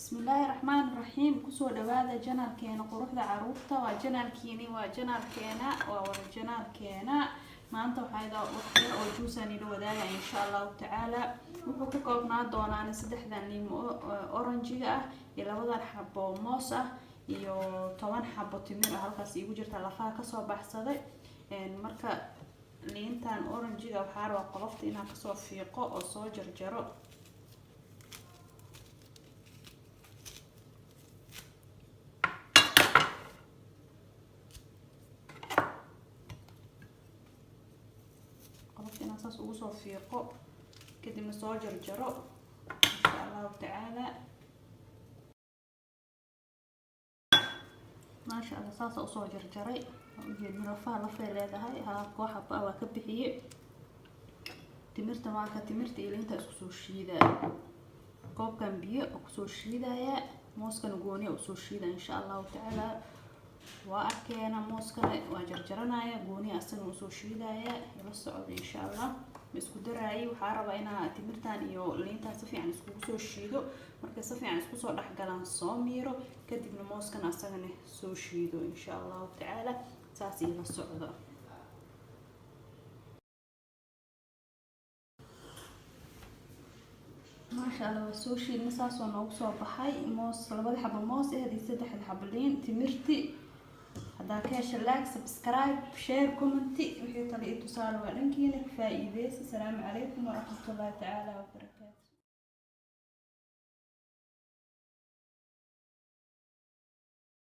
Bismillaahi raxmaani raxiim. Kusoo dhawaada channelkeena Quruxda Caruurta. Waa channelkiini, waa channelkeena, waa wada channelkeena. Maanta waxaa wax yar oo juice aan ila wadaaga, insha Allahu tacaala. Wuxuu ka koobnaa doonaan saddexdan liimo oranjiga ah iyo labadan xabo moos ah iyo 10 xabo timir ah. Halkaas iigu jirta, lafaha kasoo baxsaday. Marka liintan oranjiga waxaa rabaa qolofta inaan kasoo fiiqo oo soo jarjaro. Qolofta inaan saas ugu soo fiiqo, kadibna soo jarjaro, insha Allahu tacaala. Maasha Allah, saasa usoo jarjaray. Ujeedin lafaha, lafay leedahay. Halkoo xaba waa ka bixiyey. Timirta waa ka, timirta iyo liinta isku soo shiidaa. Koobkan biyo oo kusoo shiidaya, mooskana gooniya usoo shiida, insha Allahu tacaala. Waa arkeena, mooskana waa jarjaranaya, gooniya asagana usoo shiidaya. Ila socda, insha Allah. Ma isku daraayay. Waxaa rabaa inaa timirtan iyo liintan si fiican iskugu soo shiido. Markay si fiican isku soo dhexgalaan, soo miiro, kadibna mooskana asagana soo shiido, insha Allahu tacaala. Saas ila socdo. Maasha Allah, waa soo shiidna, saasoo noogu soo baxay. Moos, labada xabo moos aheed iyo saddexda xabo liin, timirti. Haddaa ka hesha, like, subscribe, share, comment. Wixii tale iyo tusaale waa dhankiina. Ka faa-iideysa. Asalaamu calaykum waraxmatullaahi tacaala wabarakatu.